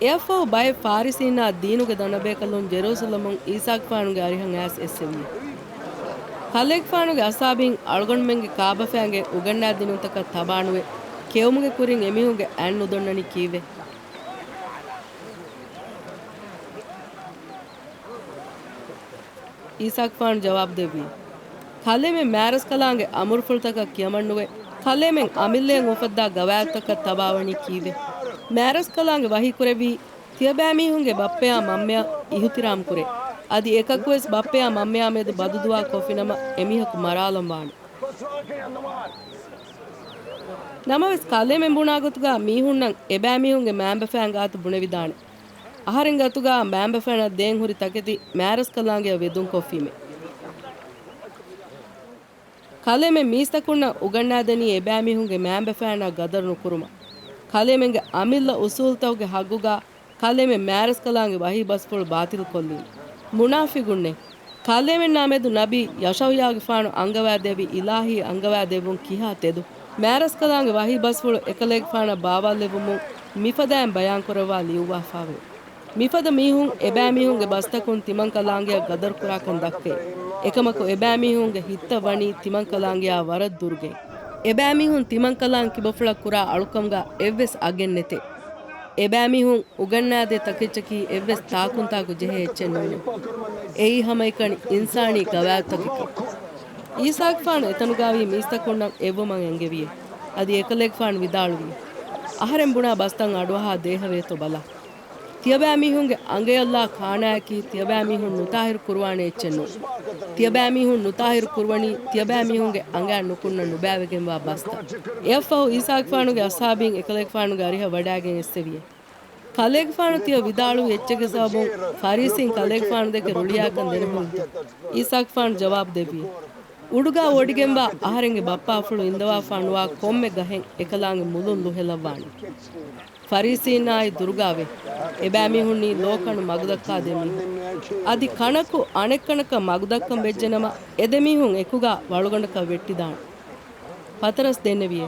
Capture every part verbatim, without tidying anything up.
އެއަށްފަހު ބައެއް ފާރިސީންނާ ދީނުގެ ދަނޑަބޭކަލުން ޖެރޫސަލަމުން ޢީސާގެފާނުގެ އަރިހަށް އައިސް އެއްސެވި. ކަލޭގެފާނުގެ އަޞްޙާބީން އަޅުގަނޑުމެންގެ ކާބަފައިންގެ އުގަންނާދިނުންތަކަށް ތަބާނުވެ، ކެއުމުގެ ކުރިން އެމީހުންގެ އަތް ނުދޮންނަނީ ކީއްވެ؟ ޢީސާގެފާނު ޖަވާބު ދެއްވީ، ކަލޭމެން މާތްރަސްކަލާނގެ އަމުރުފުޅުތަކަށް ކިޔަމަންނުވެ، ކަލޭމެން އަމިއްލައިން އުފައްދާ ގަވާއިދުތަކަށް ތަބާވަނީ ކީއްވެ؟ މާތްރަސްކަލާނގެ ވަޙީ ކުރެއްވީ، ތިޔަބައިމީހުންގެ ބައްޕަޔާ މަންމަޔަށް އިޙުތިރާމް ކުރޭ. އަދި އެކަކުވެސް ބައްޕަޔާ މަންމަޔާ މެދު ބަދުދުޢާ ކޮށްފިނަމަ އެމީހަކު މަރާލަން ވާނެ. ނަމަވެސް ކަލޭމެން ބުނާ ގޮތުގަ މީހުންނަށް އެބައިމީހުންގެ މައިންބަފައިން ގާތު ބުނެވިދާނެ. އަހަރެން ގަތުގަ މައިންބަފައިންނަށް ދޭން ހުރި ތަކެތި މާތްރަސްކަލާނގެއަށް ވެދުން ކޮށްފީމޭ. ކަލޭމެން މީސްތަކުންނަށް އުގަންނާދެނީ އެބައިމީހުންގެ މައިންބަފައިންނާ ގަދަރު ނުކުރުމަށް. ކަލޭމެންގެ އަމިއްލަ އުސޫލުތަކުގެ ހައްގުގަ ކަލޭމެން މާތްރަސްކަލާނގެ ވަޙީ ބަސްފުޅު ބާތިލް ކޮށްލީމަ. މުނާފިގުންނޭ! ކަލޭމެންނާ މެދު ނަބީ ޔަޝަޢުޔާގެފާނު އަންގަވާދެއްވި އިލާހީ އަންގަވާދެއްވުން ކިހާ ތެދު! މާތްރަސްކަލާނގެ ވަޙީ ބަސްފުޅު އެކަލޭގެފާނަށް ބާވާލެއްވުމުން މިފަދައިން ބަޔާންކުރައްވާ ލިޔުއްވާފާވޭ. މިފަދަ މީހުން އެބައިމީހުންގެ ބަސްތަކުން ތިމަންކަލާނގެއަށް ގަދަރުކުރާކަން ދައްކައޭ. އެކަމަކު އެބައިމީހުންގެ ހިތްތައް ވަނީ ތިމަންކަލާނގެއާ ވަރަށް ދުރުގައޭ. އެބައިމީހުން ތިމަންކަލާން ކިބަފުޅަށް ކުރާ އަޅުކަމުގަ އެއްވެސް އަގެއް ނެތޭ. އެބައިމީހުން އުގަންނާދޭ ތަކެއްޗަކީ އެއްވެސް ތާކުންތާކު ޖެހޭ އެއްޗެއް ނޫނޭ. އެއީ ހަމައެކަނި އިންސާނީ ގަވާއިދުތަކެކޭ. ޢީސާގެފާނު އެތަނުގައިވީ މީސްތަކުންނަށް އެއްވުމަށް އެންގެވިއޭ. އަދި އެކަލޭގެފާނު ވިދާޅުވީ، އަހަރެން ބުނާ ބަސްތައް އަޑުއަހާ ދޭހަވޭތޯ ބަލަ. ތިޔަބައިމީހުންގެ އަނގަޔަށްލާ ކާނާއަކީ ތިޔަބައިމީހުން ނުޠާހިރު ކުރުވާނެ އެއްޗެއް ނޫން. ތިޔަބައިމީހުން ނުޠާހިރު ކުރުވަނީ ތިޔަބައިމީހުންގެ އަނގައިން ނުކުންނަ ނުބައިވެގެންވާ ބަސްތައް. އެއަށްފަހު ޢީސާގެފާނުގެ އަޞްޙާބީން އެކަލޭގެފާނުގެ އަރިހަށް ވަޑައިގެން އެއްސެވިއޭ. ކަލޭގެފާނު ތިޔަ ވިދާޅުވި އެއްޗެއްގެ ސަބަބުން ފަރީސީން ކަލޭގެފާނު ދެކެ ރުޅިއައިކަން ދެނެހުންތޯ؟ ޢީސާގެފާނު ޖަވާބު ދެއްވި، އުޑުގަ ވޮޑިގެންވާ އަހަރެންގެ ބައްޕާފުޅު އިންދަވާފާ ނުވާ ކޮންމެ ގަހެއް އެކަލާނގެ މުލުން ލުހެލައްވާނެ. ފަރީސީންނާއި ދުރުގަވޭ. އެބައިމީހުންނީ ލޯކަނު މަގުދައްކާދޭ މީހުން. އަދި ކަނަކު އަނެއްކަނަކަށް މަގުދައްކަން ވެއްޖެނަމަ، އެދެމީހުން އެކުގަ ވަޅުގަނޑަކަށް ވެއްޓިދާނެ. ޕަތަރަސް ދެންނެވިއޭ.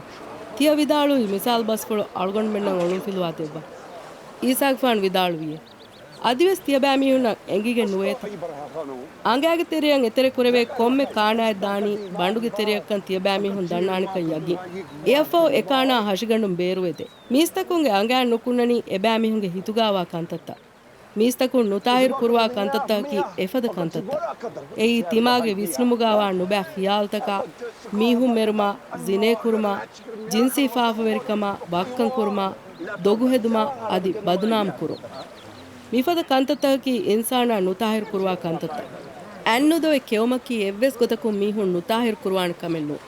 ތިޔަ ވިދާޅުވި މިސާލު ބަސްފުޅު އަޅުގަނޑުމެންނަށް އޮޅުންފިލުވާ ދެއްވާ. ޢީސާގެފާނު ވިދާޅުވިއޭ. އަދިވެސް ތިޔަބައިމީހުންނަށް އެނގިގެން ނުވޭތަ؟ އަނގައިގެ ތެރެއަށް އެތެރެކުރެވޭ ކޮންމެ ކާނާއެއް ދާނީ ބަނޑުގެ ތެރެއަށްކަން ތިޔަބައިމީހުން ދަންނާނެކަން ޔަގީން. އެއަށްފަހު އެ ކާނާ ހަށިގަނޑުން ބޭރުވެދޭ. މީސްތަކުންގެ އަނގައިން ނުކުންނަނީ އެބައިމީހުންގެ ހިތުގައިވާ ކަންތައްތައް. މީސްތަކުން ނުޠާހިރު ކުރުވާ ކަންތައްތަކަކީ އެފަދަ ކަންތައްތައް. އެއީ ތިމާގެ ވިސްނުމުގައިވާ ނުބައި ޚިޔާލުތަކާ، މީހުން މެރުމާ، ޒިނޭކުރުމާ، ޖިންސީ ފާފަވެރިކަމާ، ވައްކަން ކުރުމާ، ދޮގުހެދުމާ އަދި ބަދުނާމް ކުރުން. މިފަދަ ކަންތައްތަކަކީ އިންސާނާ ނުޠާހިރު ކުރުވާ ކަންތައްތައް. އަތް ނުދޮވެ ކެއުމަކީ އެއްވެސް ގޮތަކުން މީހުން ނުޠާހިރު ކުރުވާނެ ކަމެއް ނޫން.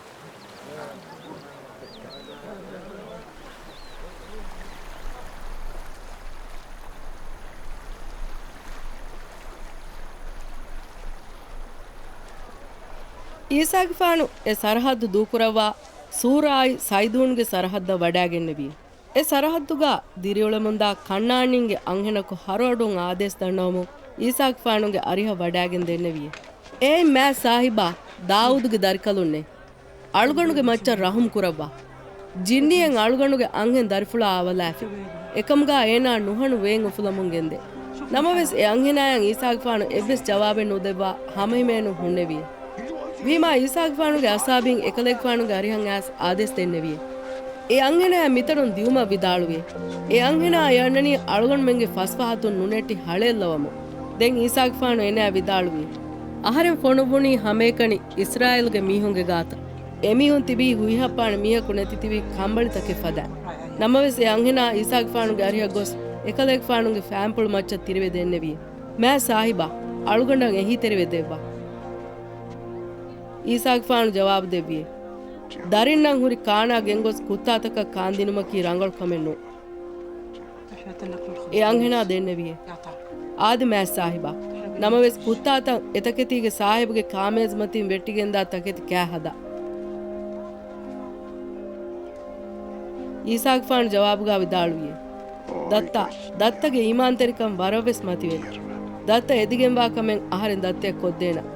ޢީސާގެފާނު އެ ސަރަޙައްދު ދޫކުރައްވާ ޞޫރާއި ޞައިދޫންގެ ސަރަޙައްދަށް ވަޑައިގެންނެވި. އެ ސަރަޙައްދުގަ ދިރިއުޅެމުންދާ ކަންޢާނީންގެ އަންހެނަކު ހަރުއަޑުން އާދޭސް ދަންނަވަމުން ޢީސާގެފާނުގެ އަރިހަށް ވަޑައިގެން ދެންނެވި. އޭ މާތް ސާހިބާ، ދާއޫދުގެ ދަރިކަލުންނޭ! އަޅުގަނޑުގެ މައްޗަށް ރަޙުމް ކުރައްވާ. ޖިންނިއެއް އަޅުގަނޑުގެ އަންހެން ދަރިފުޅާ އަވަލާފި. އެކަމުގާ އޭނާ ނުހަނު ވޭން އުފުލަމުން ގެންދޭ. ނަމަވެސް އެ އަންހެނާޔަށް ޢީސާގެފާނު އެއްވެސް ޖަވާބެއް ނުދެއްވާ ހަމަހިމޭނުން ހުންނެވި. ވީމާ ޢީސާގެފާނުގެ އަޞްޙާބީން އެކަލޭގެފާނުގެ އަރިހަށް އައިސް އާދޭސް ދެންނެވި. އެ އަންހެނާޔަށް މިތަނުން ދިއުމަށް ވިދާޅުވި. އެ އަންހެނާ އެ އަންނަނީ އަޅުގަނޑުމެންގެ ފަސްފަހަތުން ނުނެއްޓި ހަޅޭއްލަވަމުން. ދެން ޢީސާގެފާނު އޭނާޔަށް ވިދާޅުވި. އަހަރެން ފޮނުއްވުނީ ހަމައެކަނި އިސްރާއީލުގެ މީހުންގެ ގާތަށް. އެމީހުން ތިބީ ހުއިހައްޕާނެ މީހަކު ނެތި ތިބި ކަނބަޅިތަކެއް ފަދައިން. ނަމަވެސް އެ އަންހެނާ ޢީސާގެފާނުގެ އަރިހަށް ގޮސް އެކަލޭގެފާނުގެ ފައިންޕުޅު މައްޗަށް ތިރިވެ ދެންނެވި. މާތް ސާހިބާ، އަޅުގަނޑަށް އެހީތެރިވެ ދެއްވާ. ޢީސާގެފާނު ޖަވާބު ދެއްވި. ދަރިންނަށް ހުރި ކާނާ ގެންގޮސް ކުއްތާތަކަށް ކާންދިނުމަކީ ރަނގަޅު ކަމެއް ނޫން. އެ އަންހެނާ ދެންނެވިއޭ. އާދެ މާތް ސާހިބާ. ނަމަވެސް ކުއްތާތައް އެތަކެތީގެ ސާހިބުގެ ކާމޭޒުމަތިން ވެއްޓިގެންދާ ތަކެތި ކާ ހަދާ. ޢީސާގެފާނު ޖަވާބުގާ ވިދާޅުވިއޭ. ދައްތާ، ދައްތަގެ އީމާންތެރިކަން ވަރަށްވެސް މަތިވެގެ. ދައްތަ އެދިގެންވާ ކަމެއް އަހަރެން ދައްތަޔަށް ކޮށްދޭނަން.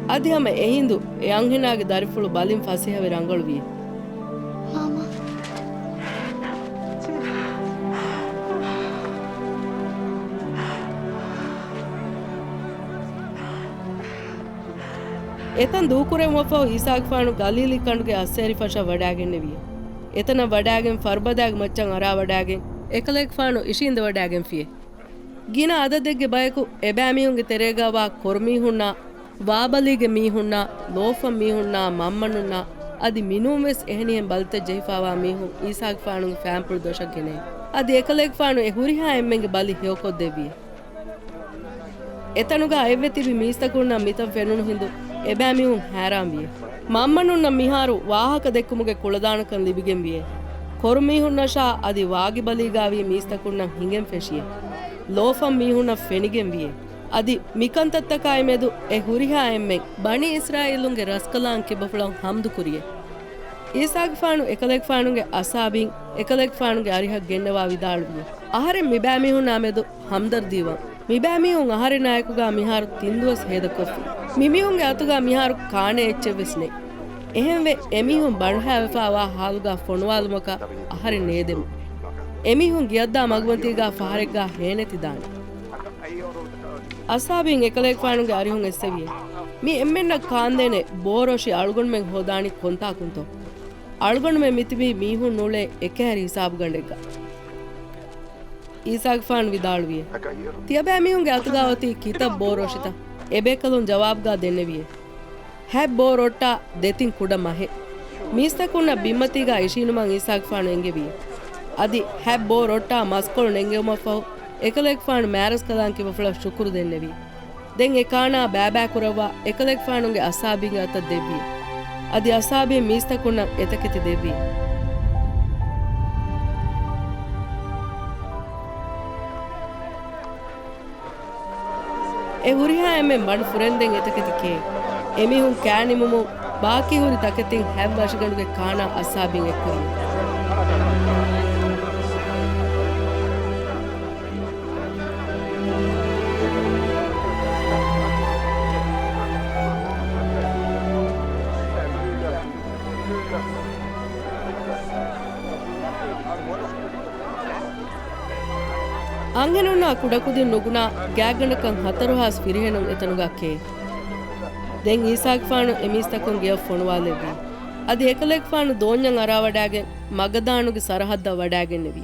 އަދި ހަމަ އެހިނދު އެ އަންހެނާގެ ދަރިފުޅު ބަލިން ފަސޭހަވެ ރަނގަޅުވި. މާމާ. އެތަން ދޫކުރެވުމަށްފަހު އީސާގެފާނު ގަލީލީ ކަނޑުގެ އައްސޭރި ފަށަށް ވަޑާގެންނެވި. އެތަނަށް ވަޑާގެން ފަރުބަދާގެ މައްޗަށް އަރާވަޑާގެން އެކަލޭގެފާނު އިށީނދެވަޑާގެންފިޔޭ. ގިނަ އަދަދެއްގެ ބަޔަކު އެބައިމީހުންގެ ތެރޭގަ ވާ ކޮރުމީހުންނާ ވާބަލީގެ މީހުންނާ، ލޯފަން މީހުންނާ، މަންމަނުންނާ، އަދި މިނޫންވެސް އެހެނިހެން ބަލިތައް ޖެހިފާވާ މީހުން އީސާގެފާނުގެ ފައިންޕުޅު ދޮށަށް ގެނައި. އަދި އެކަލޭގެފާނު އެ ހުރިހާ އެންމެންގެ ބަލި ހެޔޮކޮށްދެއްވި. އެތަނުގަ އެއްވެ ތިބި މީސްތަކުންނަށް މިތަން ފެނުނު ހިނދު އެބައިމީހުން ހައިރާންވި. މަންމަނުންނަށް މިހާރު ވާހަކަ ދެއްކުމުގެ ކުޅަދާނަކަން ލިބިގެންވިއޭ. ކޮރުމީހުންނަށާ އަދި ވާގިބަލީގާވީ މީސްތަކުންނަށް ހިނގެން ފެށިއޭ. ލޯފަން މީހުންނަށް ފެނިގެންވިއޭ. އަދި މިކަންތައްތަކާއިމެދު އެ ހުރިހާ އެންމެން ބަނީ އިސްރާއީލުންގެ ރަސްކަލާނގެ ކިބަފުޅަށް ހަމްދުކުރިއޭ. އީސާގެފާނު އެކަލޭގެފާނުގެ އަސްހާބީން އެކަލޭގެފާނުގެ އަރިހަށް ގެންނަވާ ވިދާޅުވި، އަހަރެން މިބައިމީހުންނާ މެދު ހަމްދަރްދީވާން. މިބައިމީހުން އަހަރެންނާއެކުގާ މިހާރު ތިން ދުވަސް ހޭދަކޮށްފި. މިމީހުންގެ އަތުގާ މިހާރު ކާނެ އެއްޗެއްވެސް ނެތް. އެހެންވެ، އެމީހުން ބަނޑުހައިވެފާވާ ހާލުގާ ފޮނުވާލުމަކަށް އަހަރެން ނޭދެމު. އެމީހުން ގެއަށްދާ މަގުމަތީގާ ފަހަރެއްގާ ހޭނެތިދާނެ. އަސްހާބީން އެކަލޭގެފާނުގެ އަރިހުން އެއްސެވިއޭ. މި އެންމެންނަށް ކާންދޭނެ ބޯރޮށި އަޅުގަނޑުމެން ހޯދާނީ ކޮންތާކުންތޯ؟ އަޅުގަނޑުމެން މިތިބީ މީހުން ނޫޅޭ އެކަހެރި ހިސާބުގަނޑެއްގަ. އީސާގެފާނު ވިދާޅުވިއޭ. ތިޔަބައިމީހުންގެ އަތުގާ އޮތީ ކިތައް ބޯރޮށިތަ؟ އެބޭކަލުން ޖަވާބުގާ ދެންނެވިއޭ. ހަތް ބޯ ރޮއްޓާ ދެތިން ކުޑަ މަހެއް. މީސްތަކުންނަށް ބިންމަތީގާ އިށީނުމަށް އީސާގެފާނު އެންގެވި. އަދި ހަތް ބޯ ރޮއްޓާ މަސްކޮޅު ނެންގެވުމަށްފަހު، އެކަލޭގެފާނު މާރަސްކަލާނގެ ކިބަފުޅަށް ޝުކުރު ދެންނެވި. ދެން އެ ކާނާ ބައިބައިކުރައްވާ، އެކަލޭގެފާނުގެ އަސްހާބީންގެ އަތަށް ދެއްވި. އަދި އަސްހާބީން މީސްތަކުންނަށް އެތަކެތި ދެއްވި. އެ ހުރިހާ އެންމެން ބަނޑު ފުރެންދެން އެތަކެތި ކޭ. އެމީހުން ކާނިމުމުން ބާކީ ހުރި ތަކެތިން ހަތް ވަށިގަނޑުގެ ކާނާ އަސްހާބީން އެއްކުރި. އަންހެނުންނާ ކުޑަކުދިން ނުގުނާ ގާތްގަނޑަކަށް ހަތަރު ހާސް ފިރިހެނުން އެތަނުގާ ކޭ. ދެން އީސާގެފާނު އެމީސްތަކުން ގެޔަށް ފޮނުވާލެއްވި. އަދި އެކަލޭގެފާނު ދޯންޏަށް އަރާވަޑާގެން މަގަދާނުގެ ސަރަހައްދަށް ވަޑާގެންނެވި.